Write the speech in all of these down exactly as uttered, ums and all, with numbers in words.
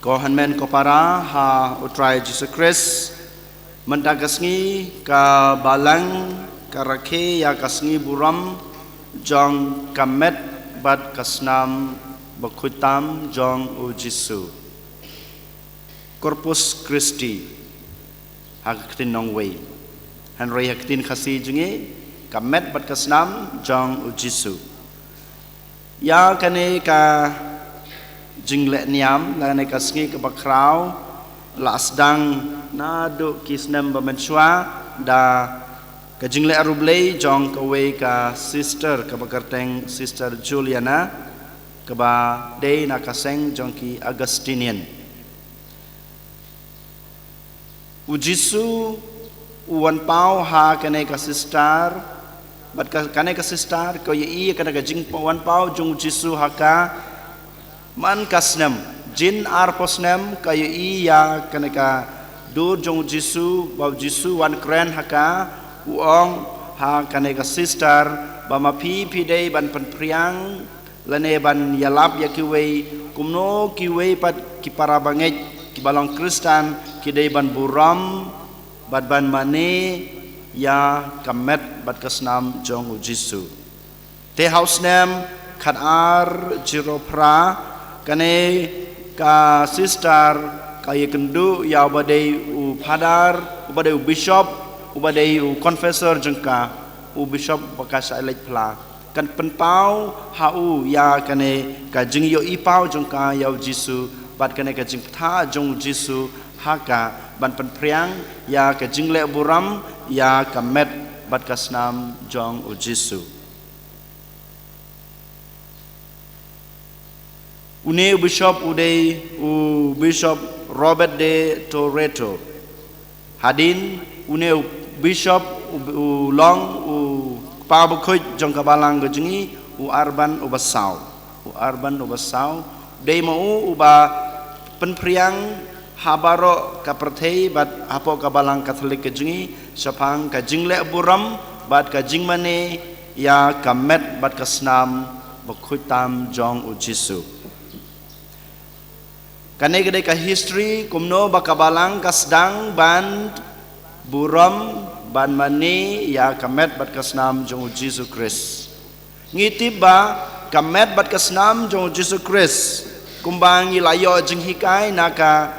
Ko hynmen ko para ha U Trai Jisu Khrist, mynta ka sngi ka Balang ka rakhe ïa ka sngi burom jong ka met bad ka snam bakhuid tam jong U Jisu. Corpus Christi ha ka ktien nongwei. Hynrei ha ka ktien Khasi jong ngi, ka met bad ka snam jong U Jisu. Ïa kane ka jingleh niam, lane ka sngi kaba khraw, la sdang naduh ki snem ba mynshuwa, da ka jingleh riewblei jong kawei ka sister kaba kyrteng Sister Juliana, kaba dei na ka seng jong ki Augustinian. U Jisu u wan paw ha kane ka sister, bad ka, kane ka sister ka ïohi ïa kane ka jingwan paw jong U Jisu ha ka man ka snem, jin arphew snem ka ïohi ïa kane ka dur jong U Jisu, ba U Jisu wan kren ha ka, u ong ha kane ka sister, ba ma phi phi dei ban pynphriang lane ban ïalap ïa kiwei, kumno kiwei pat ki para bangeit kiba long Khristan ki dei ban burom bad ban mane ïa ka met bad ka snam jong U Jisu. Te ha u snem khat ar zero phra, kane ka sister ka ïakynduh ïa uba dei u phadar, uba dei u bishop, uba dei u confessor jong ka, u bishop ba ka shah leit phla. Kan pynpaw ha u ïa kane ka jingïohi paw jong ka ïa U Jisu, bad kane ka jingpyntha jong U Jisu ha ka, ban pynphriang ïa ka jingleh burom ïa ka met bad ka snam jong U Jisu. Une u bishop u dei u Bishop Robert de Toretto. Hadien une u bishop u, u long u kpa bakhuid jong ka balang ka jong ngi, u Urban uba saw. U Urban uba saw. Dei ma u uba pynphriang ha baroh ka pyrthei bad hapoh ka balang Katholik ka jong ngi, shaphang ka jingleh burom bad ka jingmane ïa ka met bad ka snam bakhuid tam jong U Jisu. Kane ka dei ka history kumno ba ka balang ka sdang ban burom, ban mane ïa ka met bad ka snam jong U Jisu Khrist. Ngi tip ba ka met bad ka snam jong U Jisu Khrist, kumba ngi la ïoh jinghikai na ka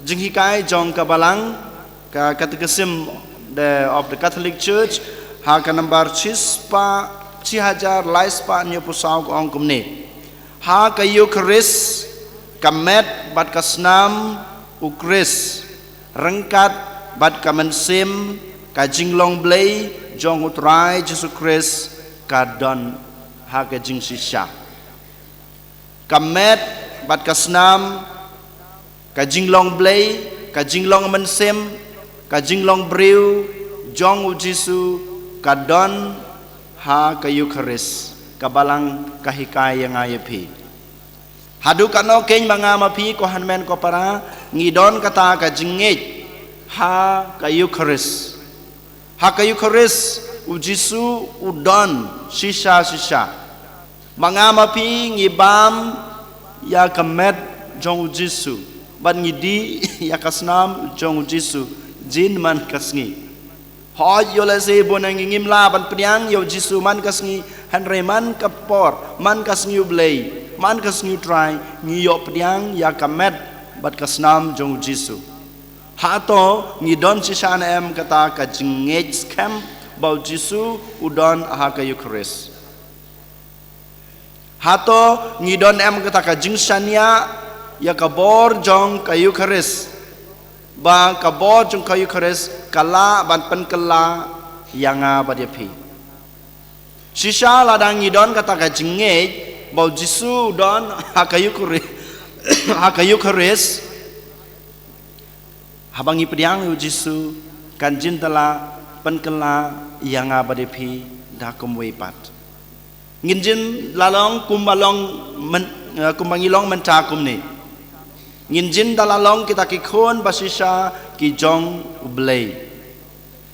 jinghikai jong ka balang, ka Catechism the, of the Catholic Church, ha ka nambar shispah, shi hajar lai spah hynñiewphew saw ka ong kumne. Ha ka Eucharist, ka met bad ka snam U Khrist, ryngkat bad ka mynsiem, ka jinglong Blei jong U Trai Jisu Khrist, ka don ha ka jingshisha. Ka met bad ka snam, ka jinglong Blei, ka jinglong mynsiem, ka jinglong briew jong U Jisu, ka don ha ka Eucharist, ka balang ka hikai ïa nga ïa phi. Haduh katno keiñ ma nga ma phi, ko hynmen ko para, ngi don kata ka jingngeit ha ka Eucharist. Ha ka Eucharist, U Jisu u don shisha shisha. Ma nga ma phi ngi bam ïa ka met jong U Jisu, bad ngi dih ïa ka snam jong U Jisu, jin man ka sngi. Hooid, ïoh lehse bun na ngi ngim lah ban pdiang ïa U Jisu man ka sngi, hynrei man ka por, man ka sngi U Blei, man ka sngi U Trai, ngi ïoh pdiang ïa ka met bad ka snam jong U Jisu. Hato ngi don shisha ne em kata ka jingngeit skhem ba U Jisu u don ha ka Eucharist? Hato ngi don em kata ka jingshaniah ïa ka bor jong ka Eucharist, ba ka bor jong ka Eucharist ka lah ban pynkylla ïa nga bad ïa phi? Shisha lada ngi don kata ka jingngeit ba U Jisu u don ha ka Euchari-, ha ka Eucharist, haba ngi pdiang ïa U Jisu, kan jin da la pynkylla ïa nga bad ïa phi da kumwei pat. Ngin jin la long kumba long myn-, eh, kumba ngi long mynta kumne. Ngin jin da la long kita ki khun ba shisha ki jong U Blei.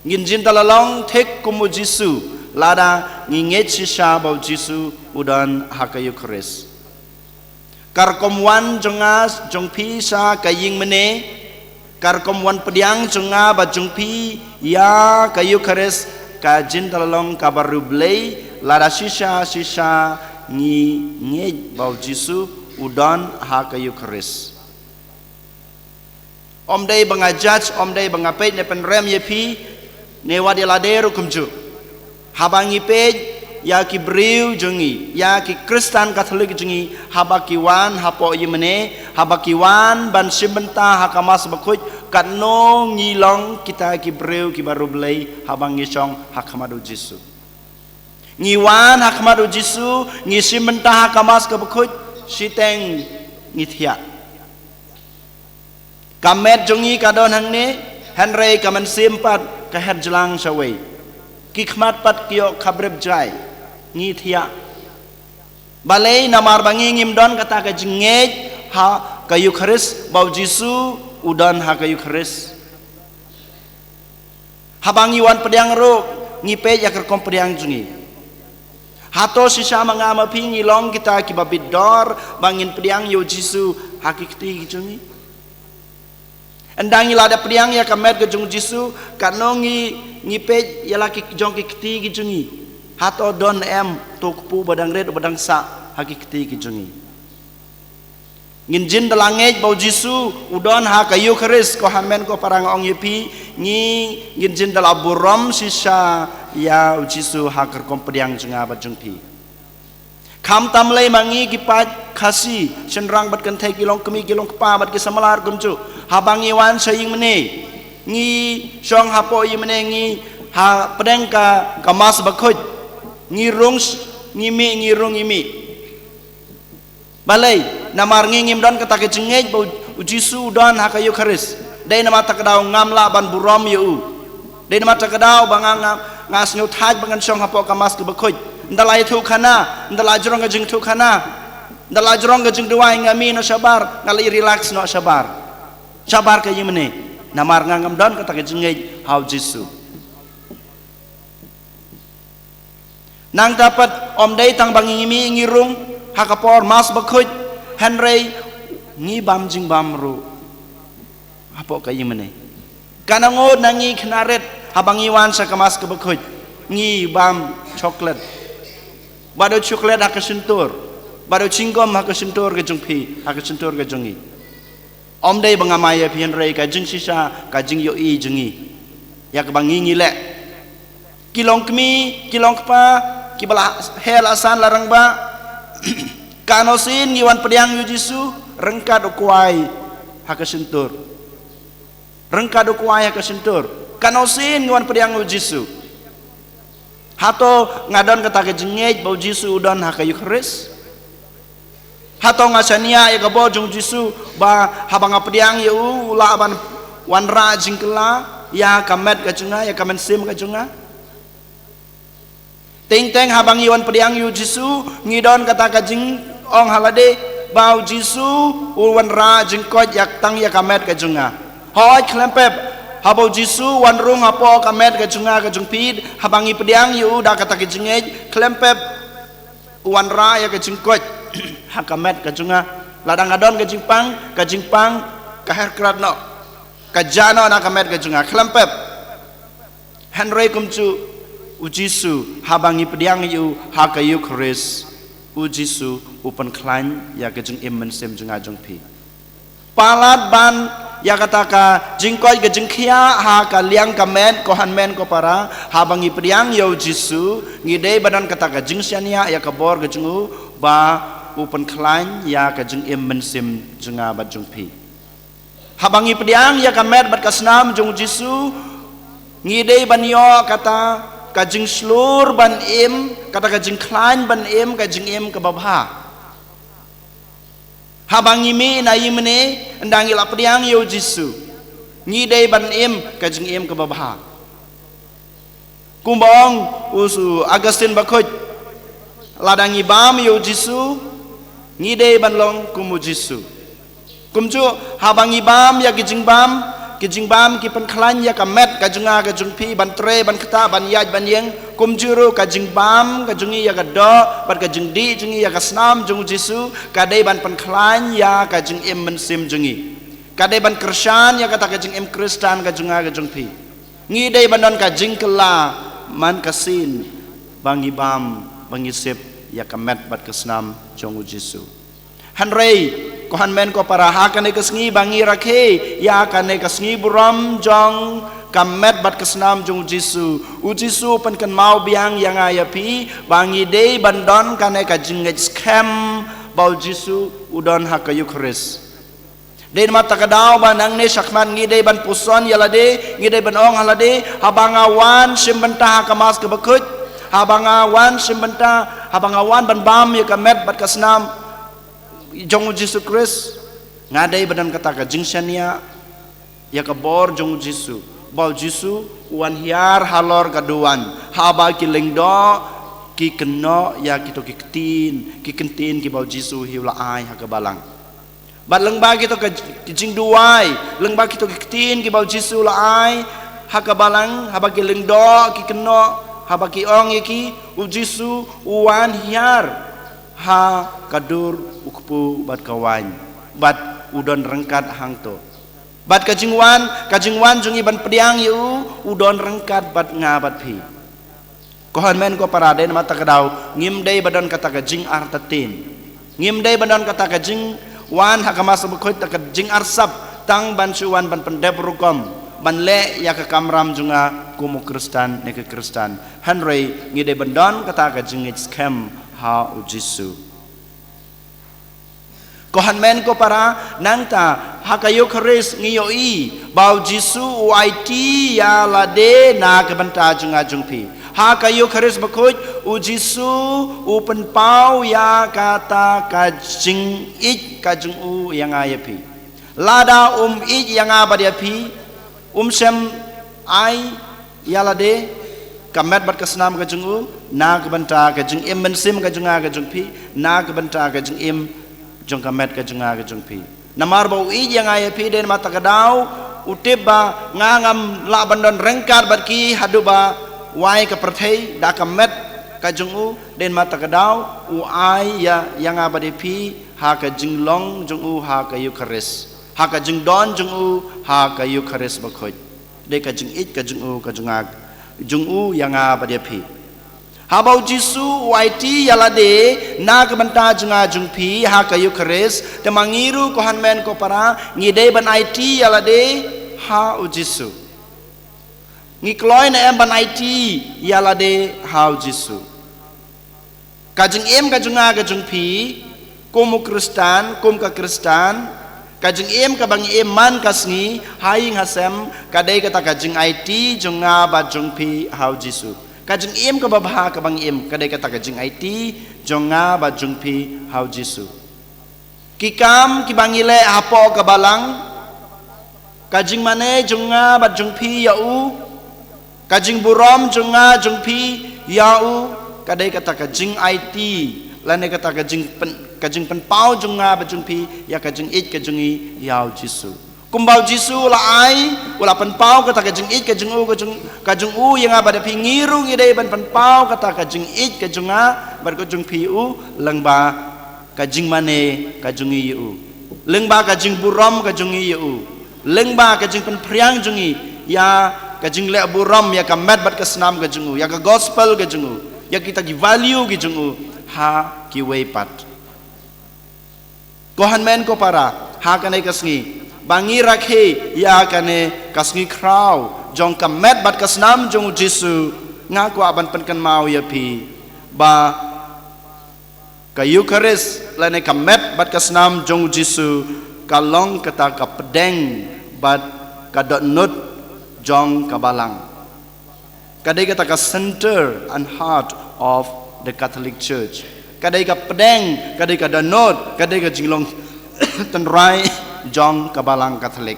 Ngin jin da la long thik kum U Jisu, lada ngi ngeit shisha ba U Jisu u don ha ka Eucharist. Ka rukom wan jong nga, jong phi sha ka ïing mane, ka rukom wan pdiang jong nga bad jong phi ïa ka Eukharist, ka jin da la long kaba riewblei, lada shisha shisha ngi ngeit ba u Jisu u don ha ka Eukharist. Ym dei ba nga judge, ym dei ba nga peit ne pynrem ïa phi, ne wat ïa lade ruh kumjuh. Haba ngi peit ïa ki briew jong ngi, ïa ki Khristan Katholik jong ngi, haba ki wan hapoh ïing mane, haba ki wan ban shim bynta ha ka Mass Bakhuid, katno ngi long kita ki briew kiba riewblei haba ngi shong ha khmat u Jisu. Ngi wan ha khmat u Jisu, ngi shim bynta ha ka Mass ka Bakhuid, shiteng ngi thiah. Ka met jong ngi ka don hangne, hynrei ka mynsiem pat ka her jlang shawei. Ki khmat pat ki ïoh khabrip jai, ngi thiah. Balei? Namar ba ngi ngim don kata ka jingngeit ha ka Eukharist, ba u Jisu u don ha ka Eukharist. Haba ngi wan pdiang ruh, ngi peit ïa ka rukom pdiang jong ngi. Hato shisha ma nga ma phi ngi long kita kiba bit dor ba ngin pdiang ïa u Jisu ha ki kti ki jong ngi? Ynda ngi la dep pdiang ïa ka met ka jong u Jisu, katno ngi, ngi peit ïa la ki jong ki kti ki jong ngi? Hato don em uto u kpu ba dang rit ba dang sah ha ki kti ki jong ngi? Ngin jin da la ngeit ba u Jisu u don ha ka Eukharist, ko hynmen ko para, nga ong ïa phi, ngi, ngin jin da la burom shisha ïa u Jisu ha ka rukom pdiang jong nga bad jong phi. Khamtam lei ma ngi ki paid Khasi, shynrang bad kynthei, ki longkmie ki longkpa bad ki samla kumjuh, haba ngi wan sha ïing mane, ngi shong hapoh ïing mane, ngi ha pdeng ka, ka Mass Bakhuid, ngi rung sh-, ngi mih, ngi rung ngi mih. Balei? Namar ngi ngim don kata ka jingngeit ba u, u Jisu u don ha ka Eukharist. Dei namar kata ka daw ngam lah ban burom ïa u. Dei namar kata ka daw ba nga, nga, nga sngew thait ba ngan shong hapoh ka Mass ka Bakhuid. Ynda la ïathuhkhana, ynda la jrong ka jingthuhkhana, ynda la jrong ka jingduwai, nga mih noh shabar, nga la relax noh shabar. Shabar ka ïing mane. Namar nga ngam don kata ka jingngeit ha u Jisu. Nangta pat ym dei tang ba ngi mih ngi rung ha ka por Mass Bakhuid, hynrei ngi bam jingbam ruh hapoh ka ïing mane. Katno ngut na ngi khynnah rit haba ngi wan sha ka Mass ka Bakhuid, ngi bam chocolate. Bad u chocolate ha ka shyntur, bad u chewing gum ha ka shyntur ka jong phi, ha ka shyntur ka jong ngi. Ym dei ba nga mai ïa phi, hynrei ka jingshisha, ka jingïohi jong ngi ïa kaba ngi, ngi leh. Ki longkmie, ki longkpa, kiba la heh la san la rangbah, katno sien ngi wan pdiang ïa u Jisu, ryngkat u kwai ha ka shyntur. Ryngkat u kwai ha ka shyntur. Katno sien ngi wan pdiang ïa u Jisu. Hato nga don kata ka jingngeit ba u Jisu u don ha ka Eukharist? Hato nga shaniah ïa ka bor jong u Jisu ba haba nga pdiang ïa u, u lah ban wanrah jingkylla ïa ka met ka jong nga, ïa ka mynsiem ka jong nga? Teng teng haba ngi wan pdiang ïa u Jisu, ngi don kata ka jingong ha lade ba u Jisu u wanrah jingkoit ïa tang ïa ka met ka jong nga. Hooid, khlem pep, haba u Jisu u wan rung hapoh ka met ka jong nga ka jong phi, haba ngi pdiang ïa u da kata ka jingngeit, khlem pep u wanrah ïa ka jingkoit ha ka met ka jong nga. Lada nga don ka jingpang, ka jingpang ka her krat noh, ka jah noh na ka met ka jong nga, khlem pep. Hynrei kumjuh u Jisu, haba ngi pdiang ïa u ha ka Eukharist, u Jisu u pynkhlaiñ ïa ka jingim mynsiem jong nga jong phi. Palat ban ïa kata ka jingkoit ka jingkhiah ha ka liang ka met, ko hynmen ko para, haba ngi pdiang ïa u Jisu, ngi dei ban don kata ka jingshaniah ïa ka bor ka jong u, ba u pynkhlaiñ ïa ka jingim mynsiem jong nga bad jong phi. Haba ngi pdiang ïa ka met bad ka snam jong u Jisu, ngi dei ban ïoh kata ka jingshlur ban im, kata ka jingkhlaiñ ban im, ka jingim kaba bha. Haba ngi mih na ïing mane, ynda ngi la pdiang ïa u Jisu, ngi dei ban im ka jingim kaba bha. Kumba ong u Augustine Bakhuid, lada ngi bam ïa u Jisu, ngi dei ban long kum u Jisu. Kumjuh, haba ngi bam ïa ki jingbam, Ki jingbam ki pynkhlaiñ ïa ka met ka jong nga ka jong phi ban trei ban ktah ban ïaid ban ïeng, kumjuh ruh ka jingbam ka jong ngi ïa ka doh bad ka jingdih jong ngi ïa ka snam jong u Jisu, ka dei ban pynkhlaiñ ïa ka jingim mynsiem jong ngi. Ka dei ban kyrshan ïa kata ka jingim Khristan ka jong nga ka jong phi. Ngi dei ban don ka jingkylla man ka sien ba ngi bam, ba ngi sep ïa ka met bad ka snam jong u Jisu. Hynrei, ko hynmen ko para, ha kane ka sngi ba ngi rakhe ïa kane ka sngi burom jong ka met bad ka snam jong u Jisu, u Jisu u pynkynmaw biang ïa nga ïa phi ba ngi dei ban don kane ka jingngeit skhem ba u Jisu u don ha ka Eukharist. Dei namar kata ka daw ba nangne shakhmat ngi dei ban puson ïa lade, ngi dei ban ong ha lade, haba nga wan shim bynta ha ka Mass kaba khuid, haba nga wan shim bynta, haba nga wan ban bam ïa ka met bad ka snam jong u Jisu Khrist, nga dei ban don kata ka jingshaniah ïa ka bor jong u Jisu, ba u Jisu u wan hiar halor ka duwan, haba ki lyngdoh ki kynnoh ïa kito ki ktien, ki ktien kiba u Jisu u la ai ha ka balang. Bad lyngba kito ka, ki jingduwai, lyngba kito ki ktien kiba u Jisu u la ai ha ka balang, haba ki lyngdoh ki kynnoh, haba ki ong ïa ki, u Jisu u wan hiar ha ka dur u kpu bad ka waiñ, bad u don ryngkat hangto. Bad ka jingwan, ka jingwan jong ngi ban pdiang ïa u, u don ryngkat bad nga bad phi. Ko hynmen ko para, dei namar kata ka daw ngim dei ba don kata ka jingartatien. Ngim dei ba don kata ka jingwan ha ka Mass bakhuid, kata ka jingarsap tang ban shu wan ban pyndep rukom, ban leh ïa ka kamram jong nga kum u Khristan ne ka Khristan. Hynrei ngi dei ban don kata ka jingngeit skhem ha u Jisu. Ko hynmen ko para, nangta ha ka Eukharist ngi ïohi ba u Jisu u aiti ïa lade na ka bynta jong nga jong phi. Ha ka Eukharist bakhuid u Jisu u pynpaw ïa kata ka jingïeit ka jong u ïa nga ïa phi. Lada um ïeit ïa nga bad ïa phi, um shym ai ïa lade ka met bad ka snam ka jong u na ka bynta ka jingim mynsiem ka jong nga ka jong phi, na ka bynta ka jingim jong ka met ka jong nga ka jong phi. Namar ba u ïeit ïa nga ïa phi, dei namar kata ka daw u tip ba nga ngam lah ban don ryngkat bad ki haduh ba wai ka pyrthei da ka met ka jong u. Dei namar kata ka daw u ai ïa, ïa nga bad ïa phi ha ka jinglong jong u ha ka Eukharist, ha ka jingdon jong u ha ka Eukharist bakhuid. Dei ka jingïeit ka jong u ka jong nga, jong u ïa nga bad ïa phi. Haba u Jisu u aiti ïa lade na ka bynta jong nga jong phi ha ka Eukharist, te ma ngi ruh ko hynmen ko para ngi dei ban aiti ïa lade ha u Jisu. Ngi kloi ne em ban aiti ïa lade ha u Jisu? Ka jingim ka jong nga ka jong phi, kum u Khristan, kum ka Khristan, ka jingim kaba ngi im man ka sngi ha ïing ha sem, ka dei kata ka jingaiti jong nga bad jong phi ha u Jisu. Ka jingim kaba bha kaba ngi im, ka dei kata ka jingaiti jong nga bad jong phi ha u Jisu. Ki kam kiba ngi leh hapoh ka balang, ka jingmane jong nga bad jong phi ïa u, ka jingburom jong nga jong phi ïa u, ka dei kata ka jingaiti lane kata ka jingpyn, ka jingpynpaw jong nga bad jong phi ïa ka jingïeit ka jong ngi ïa u Jisu. Kumba u Jisu u la ai, u la pynpaw kata ka jingïeit ka jong u, ka jong, ka jong u ïa nga bad ïa phi, ngi ruh ngi dei ban pynpaw kata ka jingïeit ka jong nga bad ka jong phi ïa u, lyngba ka jingmane ka jong ngi ïa u, lyngba ka jingburom ka jong ngi ïa u, lyngba ka jingpynphriang jong ngi ïa ka jingleh burom ïa ka met bad ka snam ka jong u, ïa ka gospel ka jong u, ïa kita ki value ki jong u ha kiwei pat. Ko hynmen ko para, ha kane ka sngi ba ngi rakhe ïa kane ka sngi khraw jong ka met bad ka snam jong u Jisu, nga kwah ban pynkynmaw ïa phi ba ka Eukharist lane ka met bad ka snam jong u Jisu ka long kata ka pdeng bad ka dohnud jong ka balang. Ka dei kata ka center and heart of the Catholic Church. Ka dei ka pdeng, ka dei ka dohnud, ka dei ka jinglong tynrai jong ka balang Katholik.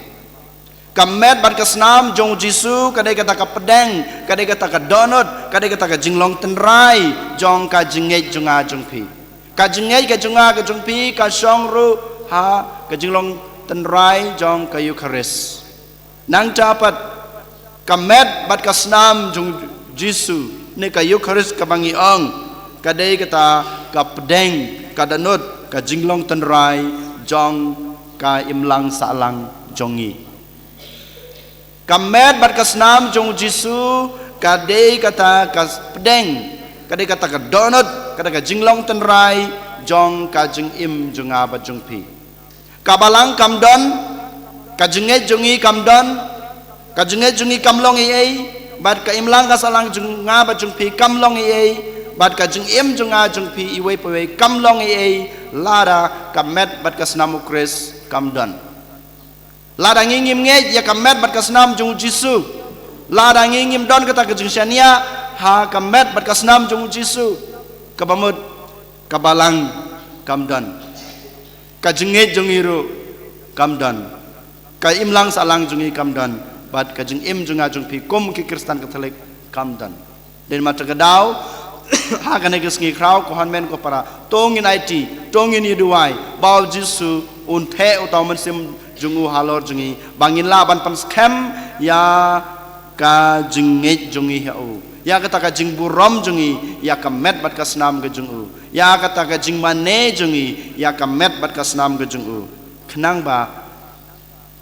Ka met bad ka snam jong u Jisu ka dei kata ka pdeng, ka dei kata ka dohnud, ka dei kata ka jinglong tynrai jong ka jingngeit jong nga jong phi. Ka jingngeit ka jong nga ka jong phi ka shong ruh ha ka jinglong tynrai jong ka Eukharist. Nangta pat ka met bad ka snam jong Jisu ne ka Eukharist kaba ngi ong, ka dei kata ka pdeng, ka dohnud, ka jinglong tynrai jong ka imlang sahlang jong ngi. Ka met bad ka snam jong Jisu ka dei kata ka pdeng, ka dei kata ka dohnud, ka dei ka jinglong tynrai jong ka jingim jong nga bad jong phi. Ka balang kam don, ka jingngeit jong ngi kam don, ka jingngeit jong ngi kam long ei ei, bad ka imlang ka sahlang jong nga bad jong phi kam long ei ei, bad ka jingim jong nga jong phi iwei pa iwei kam long ei ei, lada ka met bad ka snam u Khrist kam don. Lada ngi ngim ngeit ïa ka met bad ka snam jong u Jisu, lada ngi ngim don kata ka jingshaniah ha ka met bad ka snam jong u Jisu, kaba mut ka balang kam don, ka jingngeit jong ngi ruh kam don, ka imlang sahlang jong ngi kam don, bad ka jingim jong nga jong phi kum ki Khristan Katholik kam don. Dei namar kata ka daw, ha kane ka sngi khraw, ko hynmen ko para, to ngin aiti, to ngin ïa duwai ba u Jisu un theh uta u mynsiem jong u halor jong ngi, ba ngin lah ban pynskhem ïa ka jingngeit jong ngi ha u, ïa kata ka jingburom jong ngi ïa ka met bad ka snam ka jong u, ïa kata ka jingmane jong ngi ïa ka met bad ka snam ka jong u. Khnang ba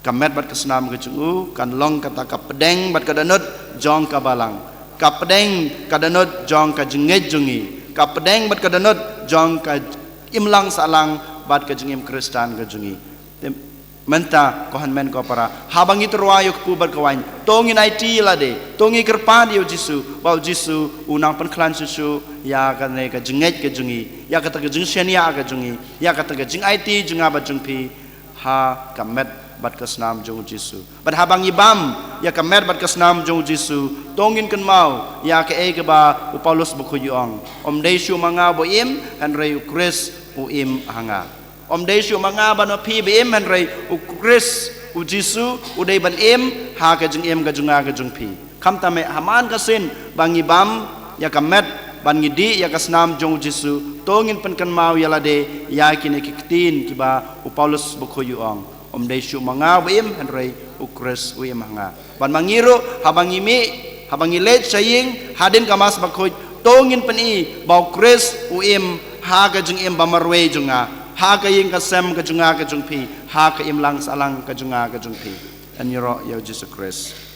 ka met bad ka snam ka jong u kan long kata ka pdeng bad ka dohnud jong ka balang, ka pdeng ka dohnud jong ka jingngeit jong ngi, ka pdeng bad ka dohnud jong ka imlang sahlang bad ka jingim Khristan ka jong ngi. Te mynta, ko hynmen ko para, haba ngi tyrwa ïa u kpu bad ka waiñ, to ngin aiti ïa lade, to ngi kyrpad ïa u Jisu ba u Jisu u nang pynkhlaiñ shuh shuh ïa kane ka jingngeit ka jong ngi, ïa kata ka jingshaniah ka jong ngi, ïa kata ka jingaiti jong nga bad jong phi ha ka met bad ka snam jong u Jisu. Bad haba ngi bam ïa ka met bad ka snam jong u Jisu, to ngin kynmaw ïa kaei kaba u Paulus Bakhuid u ong, ym dei shuh ma nga ba im, hynrei u Khrist u im ha nga. Ym dei shuh ma nga bad ma phi ba im, hynrei u Khrist, u Jisu, u dei ban im ha ka jingim ka jong nga ka jong phi. Khamtam eh, ha man ka sien ba ngi bam ïa ka met bad ngi dih ïa ka snam jong u Jisu, to ngin pynkynmaw ïa lade ïa kine ki ktien kiba u Paulus Bakhuid u ong, ym dei shuh ma nga ba im, hynrei u Khrist u im ha nga. Bad ma ngi ruh, haba ngi mih, haba ngi leit sha ïing hadien ka Mass Bakhuid, to ngin pyni ba u Khrist u im ha ka jingim ba marwei jong nga, ha ka ïing ka sem ka jong nga ka jong phi, ha ka imlang sahlang ka jong nga ka jong phi. Yn ïaroh ïa u Jisu Khrist.